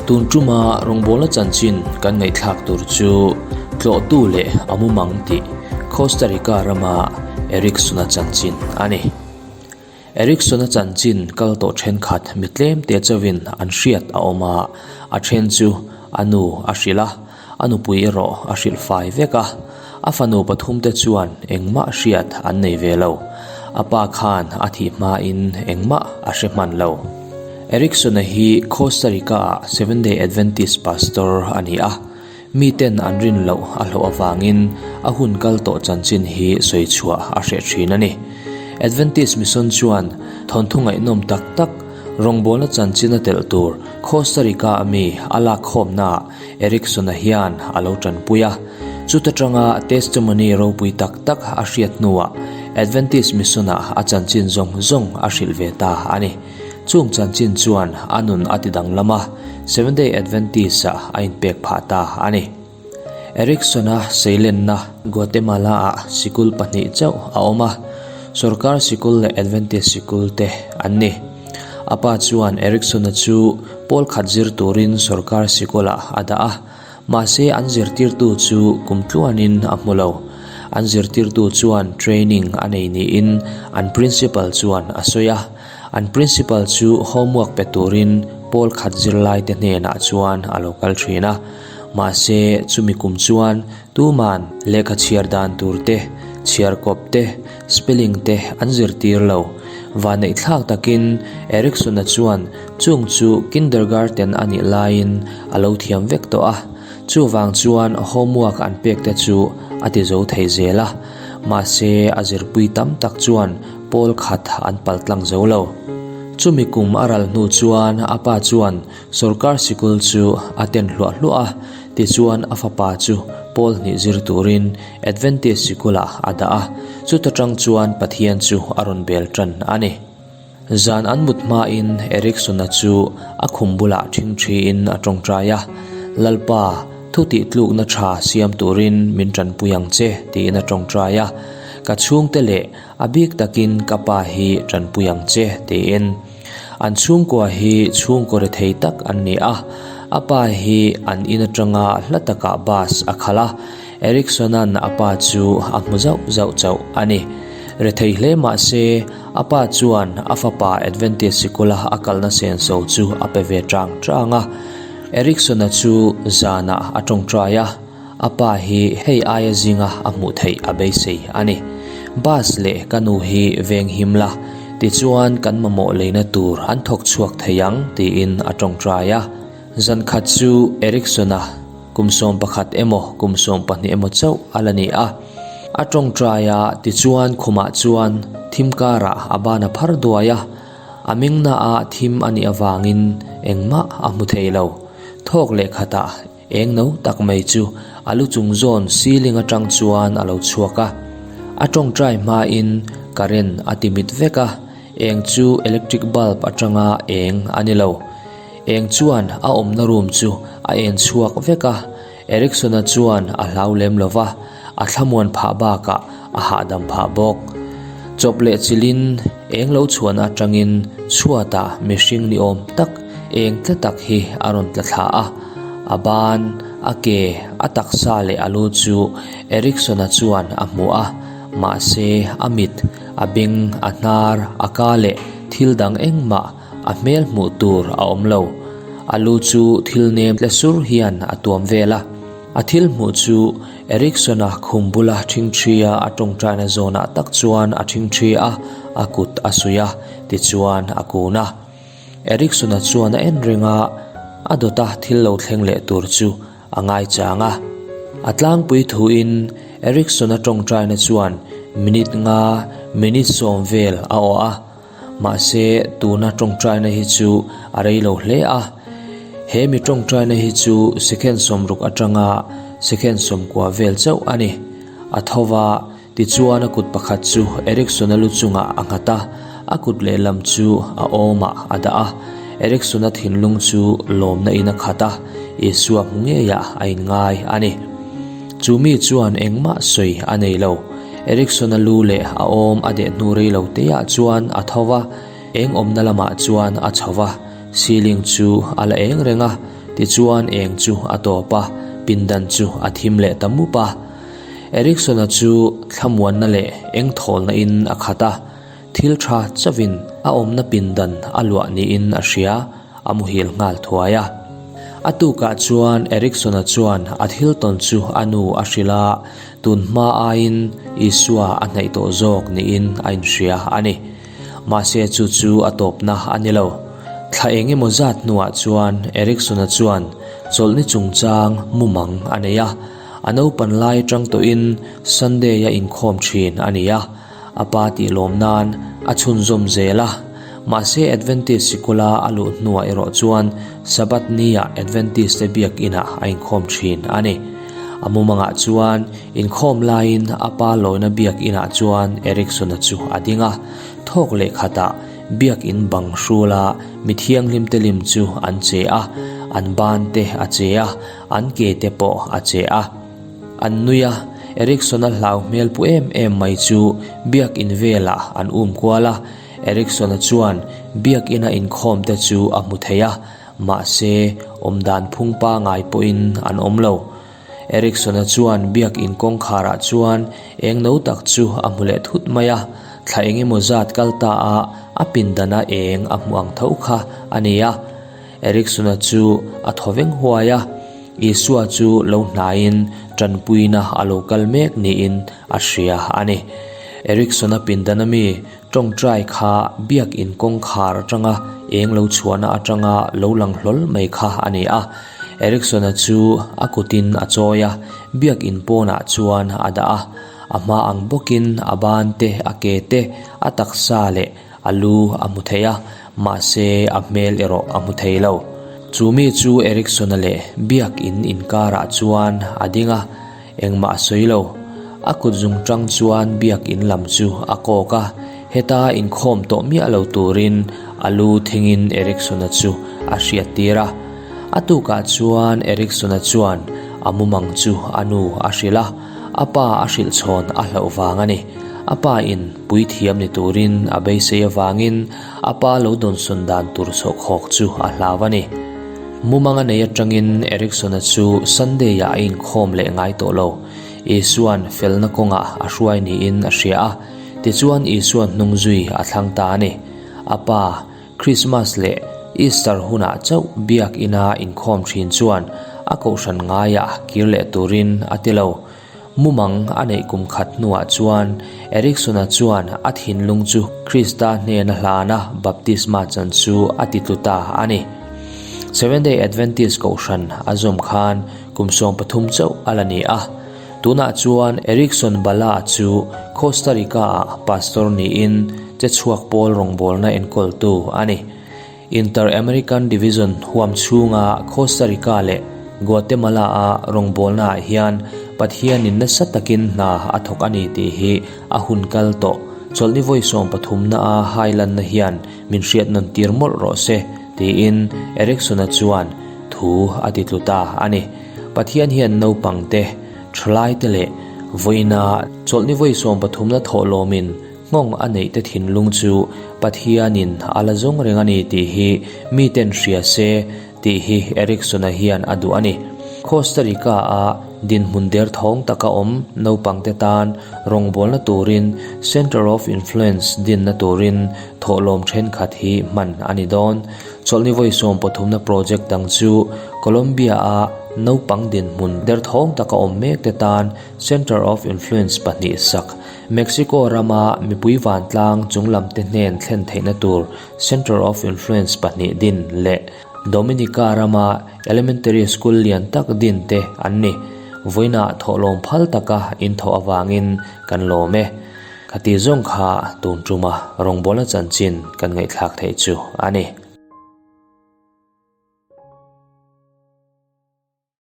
Tun tuma rawngbawlna chanchin kan ngaihthlak tur chu tlawhtu leh a mumang tih Costa Rica rama Erickson-a chanchin a ni. Erickson-a chanchin kal tawh thenkhat mi tlemte chauhin an hriat a awm a, a then chu a nu a hrilh a, a nupui erawh a hrilh fai vek a. A fanu pathumte chuan engmah hriat an nei ve lo. A pa khan a thih hmain engmah a hre hman lo. Erickson-a hi Costa Rica-ah Seventh-day Adventist pastor a ni a. Miten an rin loh a hlauh avangin a hun kal tawh chanchin hi sawi chhuah a hreh thin a ni. Adventist Mission chuan thawnthu ngaihnawm tak tak rawngbawlna chanchin a telh tur Costa Rica-a mi a lakkhawmnaah Erickson-a hian a lo tanpui a. Chuta tanga testimony ropui tak tak a hriat hnuah Adventist Mission-ah a chanchin zawng zawng a hrilh ve ta a ni. Chung chanchin chuan a nun a ti danglam a, Seventh-day Adventist-ah a inpek phah ta a ni. Erickson-a seilenna Guatemala-ah sikul pahnih chauh a awm a, sorkar sikul leh Adventist sikul te an ni. A pa chuan Erickson-a chu pawl khat zir turin sorkar sikulah a dah a, mahse an zirtirtu chu kum tluanin a hmu lo. An zirtirtu chuan training a nei niin an principal chuan a sawi a. An principal chu homework pe turin pawl khat zirlaite hnenah chuan a lo kal thin a. Mahse chumi kum chuan tuman lehkha chhiar dan tur te, chhiar kawp te, spelling te an zirtir lo. Vanneihthlak takin Erickson-a chuan chung chu kindergarten a nih laiin a lo thiam vek tawh a, chuvang chuan homework an pek te chu a ti zo thei zel a. Mahse a zirpui tam tak chuan pawl khat an pal tlang zo lo. Chumi kum a ral hnu chuan a pa chuan Sorkar sikul chu a ten hluah hluah a, tichuan a fapa chu pawl hnih zir turin Adventist sikulah a dah a, chuta tang chuan Pathian chu a rawn bel tan a ni. Zan an mut hmain Erickson-a chu a khum bulah ṭhingṭhiin a ṭawngṭai a, Lalpa, thu tihtlukna ṭha siam turin min ṭanpui ang che, tiin a ṭawngṭai a, Ka chhungte leh a bik takin ka pa hi ṭanpui ang che, tiin. An chhungkua hi chhungkaw rethei tak an ni a, a pa hi an in atanga hla takah bus a khalh a, Erickson-a'n a pa chu a hmu zauh zauh chauh a ni. Rethei hle mah se, a pa chuan a fapa Adventist sikula a kalna senso chu a pe ve chang chang a. Erickson-a chu zanah a tawngtai a. A pa hi hei aia zinga a hmuh theih a beisei a ni. Bus leh ka nu hi veng him la, tichuan kan mamawh leina tur an thawk chhuak thei ang tiin a tawngtai a. Zan khat chu Erickson-a kum 11 emaw kum 12 emaw chauh a la ni a. A tawngtai a, tichuan khumah chuan thim karah a ban a phar duai a. A mingna a thim a nih avangin engmah a hmu thei lo. Thawk leh khatah Eng no tak mai chu a lu chung zawn ceiling atang chuan a lo chhuak a. A tawngtai hmain current a ti mit vek a, eng chu electric bulb atanga eng a ni lo. Eng chuan a awmna room chu a en chhuak vek a, Erickson-a chuan a hlau lem lo va, a thlamuan phah bakah a hahdam phah bawk. Chawp leh chilhin eng lo chhuan atangin chhuatah mihring ni awm tak eng tla tak hi a rawn tla thla a, a ban, a ke, a taksa leh a lu chu Erickson-a chuan a hmu a, mahse a mit, a beng, a hnar, a ka leh thil dang engmah a hmel hmuh tur a awm lo. A lu chu thil nem tle sur hian a tuam vel a. A thil hmuh chu Erickson-a khum bula ṭhingṭhia a ṭawngṭaina zawnah tak chuan a ṭhingṭhi a, a kut a suih a, tichuan a kun a. Erickson-a chuan a en reng a, a dawta thil lo thleng leh tur chu a ngaichang a. A tlangpui thuin Erickson-a ṭawngṭaina chuan minute nga, minute sawm vel a awh a. Mahse, tuna tawngtaina hi chu a rei lo hle a. He mi tawngtaina hi chu second 60 atanga second 90 vel chauh a ni. A tho va, tichuan a kut pakhat chu Erickson-a lu chungah a nghat a, a kut lehlam chu a awmah a dah a. Erickson-a thinlung chu lawmna in a khat a, Isua hmu ngeiah a inngai a ni. Chu mi chuan engmah sawi a nei lo. Erickson-a lu leh a awm a deh hnu rei lo teiah chuan a tho va, eng awmna lamah chuan a chho va, ceiling chu a la eng reng a. Tichuan eng chu a tawp a, pindan chu a thim leh ta mup a. Eriksona chu thlamuanna leh engthawlna in a khat a, thil tha chauhin a awmna pindan a luah niin a hria, a muhil nghal thuai a. A tukah chuan Eriksona chuan a thil tawn chu a nu a hrilh a, tun hma aiin Isua a hnaih tawh zawk niin a inhria a ni. Mahse chu chu a tawpna a ni lo. Thla eng emaw zat hnuah chuan Eriksona chuan chawlhni chungchang mumang a nei a, a naupan lai atang tawhin Sunday-a inkhawm thin a ni a, a pa tih lawm nan a chhunzawm zel a. Mahse Adventist sikula a luh hnuah erawh chuan Sabbath ni-ah Adventist-te biakinah a inkhawm thin a ni. A mumangah chuan inkhawm laiin a pa lawina biakinah chuan Eriksona chu a ding a, thawk leh khatah biakin bang hrula mi thianghlimte lim chu an che a, an ban te a che a, an ke te pawh a che a. An nui a, Eriksona hlau hmel pu em em mai chu biakin velah an um kual a, Eriksona chuan biakina inkhawmte chu a hmu thei a, Mahse, awm dan phung pangai pawhin an awm lo. Eriksona chuan biakin kawngkharah chuan eng no tak chu a hmu leh thut mai a, thla eng emaw zat kal ta a, a pindana eng a hmu ang tho kha a ni a. Eriksona chu a thaw veng huai a, Isua chu lo hnaiin tanpuina a lo kal mek niin a hria a ni. Eriksona pindana mi Tawngtai kha biakin kawngkhar atanga eng lo chhuahna atanga lo lang hlawl mai kha a ni a. Eriksona chu a kutin a chawi a, biakin pawnah chuan a dah a. A hma ang bawkin a ban te, a ke te, a taksa leh a lu a hmu thei a, mahse a hmel erawh a hmu thei lo. Chu mi chu Eriksona leh biakin inkarah chuan a ding a. Engmah a sawi lo. A kut zung tang chuan biakin lam chu a kawk a, heta inkhawm tawh miah lo turin a lu thingin Eriksona chu a hriat tir a. A tukah chuan Eriksona chuan a mumang chu a nu a hrilh a, a pa a hrilh chhawn a hlauh vang a ni. A pa in puithiam ni turin a beisei avangin a pa lo dawnsawn dan tur sawhkhawk chu a hlau a ni. Mumanga nei atangin Eriksona chu Sunday-ah a inkhawm leh ngai tawh lo. Isua'n felna kawngah a hruai niin a hria a, tichuan Isua hnung zui a thlang ta a ni. A pa, Christmas leh Easter hunah chauh biak ina inkhawm thin chuan a kohhran ngaiah kir leh turin a ti lo. Mumang a neih kum khat hnuah chuan Eriksona chuan a thinlung chu Krista hnena hlana baptisma chan chu a ti tlu ta a ni. Seventh-day Adventist kohhran a zawm khan kum 13 chauh a la ni a. Tunah chuan Erikson Bala chu Costa Rica-ah pastor niin che chhuak pawl rawngbawlna enkawltu a ni. Inter-American Division huam chhunga Costa Rica leh Guatemala-a rawngbawlnaah hian Pathianin nasa takin hna a thawk a ni tih hi a hun kal tawh. Chawlhni vawi sawmpathumna-a hailanna hian min hriat nawn tir mawlh rawh se, tiin Eriksson-a chuan thu a ti tlu ta a ni. Pathian hian naupangte, thalaite leh vawiina chawlhni vawi sawmpathumna thawhlawmin Nghawng a neih te thinlung chu Pathianin a la zawng reng a ni tih hi miten hria se tih hi Eriksson-a hian a duh a ni. Costa Rica-a dinhmun derthawng taka awm naupangte tan rawngbawlna turin Center of Influence dinna turin thawhlawm thenkhat hi hman a ni dawn. Chawlhni vawi 13na project dang chu Colombia-a naupang dinhmun derthawng taka awm mekte tan Center of Influence pahnih sak Mexico rama mipui vantlang chunglamte hnen thlen theihna tur Center of Influence pahnih din leh Dominica rama Elementary School lian tak din te an ni. Vawiinah thawhlawm phal taka inthawh avangin kan lawm e. Khati zawng kha tun tuma rawngbawlna chanchin kan ngaihthlak theih chu a ni.